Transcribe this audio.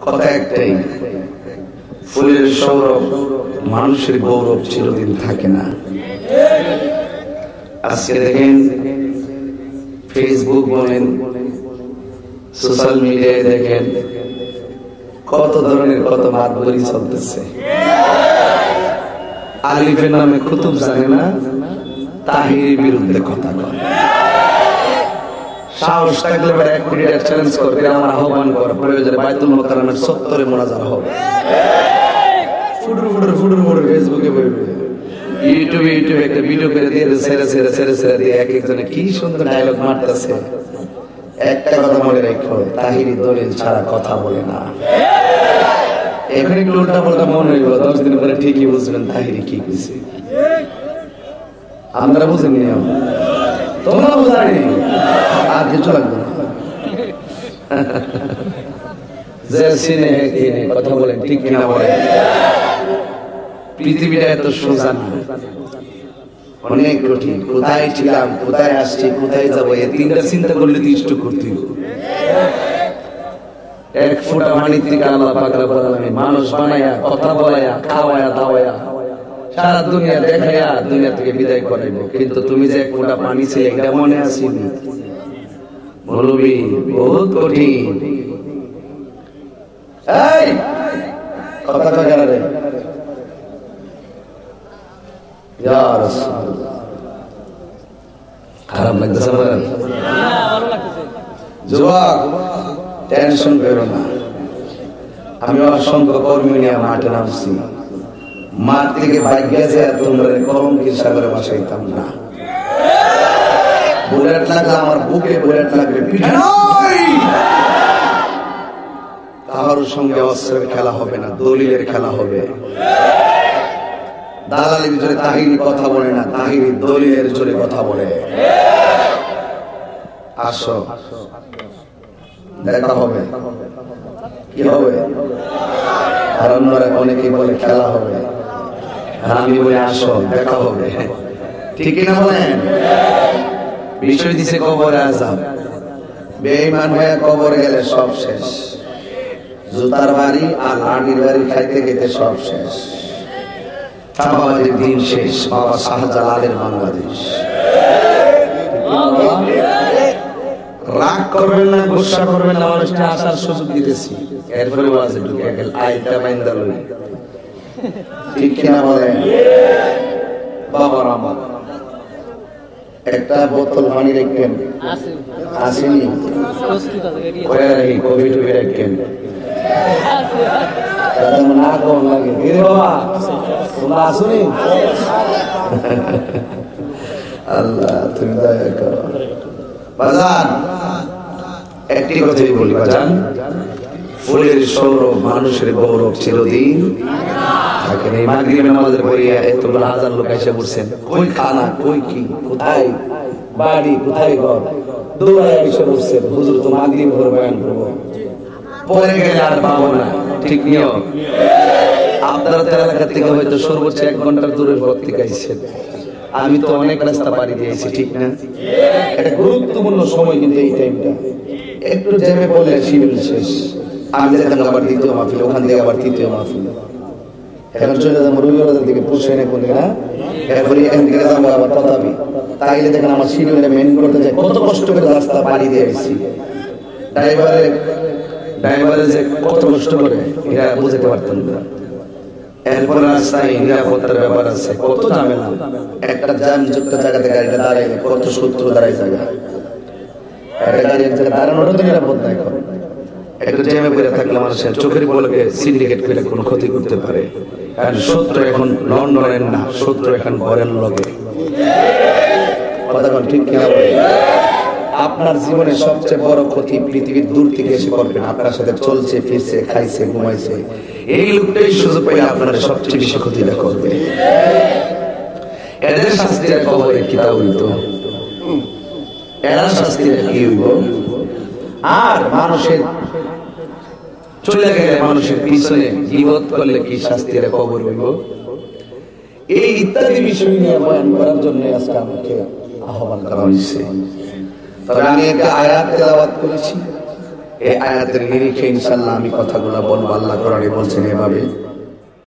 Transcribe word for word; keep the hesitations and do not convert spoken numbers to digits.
কথা একটাই, ফুলের সৌরভ, মানুষের গৌরব চিরদিন থাকে না। আজকে দেখেন, Facebook বলেন, সোশ্যাল মিডিয়ায় দেখেন, কত ধরনের কত মাতবরি চলতেছে। আলিফের নামে কুতুব জানে না, তাহিরির বিরুদ্ধে কথা কয়। সাহস থাকলে বেটা এক কোটি টাকা চ্যালেঞ্জ করবে, আমার আহ্বান কর, প্রয়োজনে বায়তুল মোকাররমের চত্বরে মোনাজাত হবে। ফুটুর ফুটুর ফুটুর ফুটুর Facebook-এ বইবে, YouTube-এ, YouTube-এ একটা ভিডিও করে দিয়ে দে, ছেড়ে ছেড়ে ছেড়ে ছেড়ে দিয়ে এক একজনে কি সুন্দর ডায়লগ মারতেছে। একটা কথা মনে রাখো, তাহিরি দলিল ছাড়া কথা বলে না। এখন একটু উল্টা পাল্টা মনে হইব, দশ দিন পরে ঠিকই বুঝবেন তাহিরি কি কইছে। আপনারা বুঝেননি? তোমরা বুঝানি, আর কিছু লাগবে না। যে চিনে, হে চিনে, কথা বলেন, ঠিক কিনা বলেন? পৃথিবীটা এত সোজা না, অনেক কঠিন। কোথায় ছিলাম, কোথায় আসছি, কোথায় যাবো, এই তিনটা চিন্তা করলে তো স্ট্রোক করতে হইব। এক ফুটা পানির থেকে আল্লাহ পাক রব্বুল আলামিন মানুষ বানাইয়া, কথা বলাইয়া, খাওয়াইয়া, দাওয়াইয়া সারা দুনিয়া দেখাইয়া দুনিয়া থেকে বিদায় করাইবো, কিন্তু তুমি যে এক ফুটা পানি ছিলে, এটা মনে আসেনি? মৌলভী, বহুত কঠিন। এই কথা কয় কেন রে? ইয়া রাসূলুল্লাহ। খারাপ লাগতেছে আপনার? যুবক, টেনশন করো না। আমি অসংখ্য কর্মী নিয়ে মাঠে নামছি। মাঠ থেকে বাইক গেছে, আর তোমরা কলঙ্কের সাগরে ভাসাইতাম না। বুলেট লাগলে আমার বুকে, বুলেট লাগলে পিঠে নয়। কারোর সঙ্গে অস্ত্রের খেলা হবে না, দলিলের খেলা হবে। দালালির জোরে তাহিরি কথা বলে না, তাহিরি দলিলের জোরে কথা বলে। আসো, দেখা হবে। কি হবে? আর অন্যরা অনেকেই বলে খেলা হবে, আর আমি বলি আসো, দেখা হবে। ঠিক কিনা বলেন? বিষয় দিছে কবরে আজাব। বেঈমান হয়ে কবরে গেলে সব শেষ। জুতার বাড়ি আর লাঠির বাড়ি খাইতে খাইতে সব শেষ। চাপাবাজির দিন শেষ, বাবা শাহজালালের বাংলাদেশ। রাগ করবেন না, গুসা করবেন না, মানুষটা আসার সুযোগ দিতেছি। এরপরে ওয়াজে ঢুকে গেল, আইটা বাইন্দা লই। ঠিক কিনা বলেন? বাবার আমার একটা বোতল পানি রাখবেন। আছে। আসেনি? প্রস্তুত আছে, রেডি আছে। কয়া রাখি, কফি টফি রাখবেন। যাতে আমার না কম লাগে। এরে বাবা, তোমরা আসুনি? আল্লাহ, তুমি দয়া করো। বাজান, একটি কথাই বলি বাজান, ফুলের সৌরভ, মানুষের গৌরব চিরদিন থাকে না। এই মাগরিবের নামাজের পরে এতগুলো হাজার লোক এসে বসছেন, কই খানা, কই কি, কোথায় বাড়ি, কোথায় ঘর, দৌড়ায় এসে বসছেন, হুজুর তো মাগরিব ভোর বয়ান করবো, পরে গেলে আর পাবো না। ঠিক নিয়ম। আপনারা তো এলাকা থেকে হয়তো সর্বোচ্চ এক ঘন্টার দূরের পথ থেকে আইছেন, আমি তো অনেক রাস্তা পাড়ি দিয়েছি, ঠিক না? এটা গুরুত্বপূর্ণ সময়, কিন্তু এই টাইমটা একটু জ্যামে পড়লে শিবির শেষ। আমি যেতাম আবার দ্বিতীয় মাহফিল, ওখান থেকে আবার তৃতীয় মাহফিল। এখন চলে যেতাম রবিবাজার থেকে পুষে না কোন না, এরপরে এখান থেকে যাবো আবার তথাপি। তাইলে দেখেন আমার শিডিউলটা মেইনটেইন করতে যায়, কত কষ্ট করে রাস্তা পাড়ি দিয়ে আসছি। ড্রাইভারে, ড্রাইভারে যে কত কষ্ট করে, এটা বুঝতে পারতাম না। এরপর রাস্তায় নিরাপত্তার ব্যাপার আছে, কত ঝামেলা। একটা জ্যামযুক্ত জায়গাতে গাড়িটা দাঁড়াইলে কত শত্রু দাঁড়ায় জায়গা। একটা গাড়ি এক জায়গায় দাঁড়ানোটা তো নিরাপদ না এখন। একটা জ্যামে পড়ে থাকলে মানুষের চোখের পলকে সিন্ডিকেট করে কোনো ক্ষতি করতে পারে। কারণ শত্রু এখন লন্ডনের না, শত্রু এখন ঘরের লগে। কথা বল, ঠিক কিনা বলে? আপনার জীবনে সবচেয়ে বড় ক্ষতি পৃথিবীর দূর থেকে এসে করবেন, আপনার সাথে চলছে, ফিরছে, খাইছে, ঘুমাইছে, এই লোকটাই সুযোগ পেয়ে আপনার সবচেয়ে বেশি ক্ষতিটা করবে। এদের শাস্তির কবরে কিতা হইতো? এরা শাস্তিটা কি হইব? আর মানুষের চলে গেলে মানুষের পিছনে গিবত করলে কি শাস্তির কবর হইব? এই ইত্যাদি বিষয় নিয়ে বয়ান করার জন্য আজকে আমাকে আহ্বান করা হয়েছে। তবে আমি একটা আয়াত তেলাওয়াত করেছি, এই আয়াতের নিরিখে ইনশাআল্লাহ আমি কথাগুলো বলবো। আল্লাহ কোরআনে বলছেন এভাবে,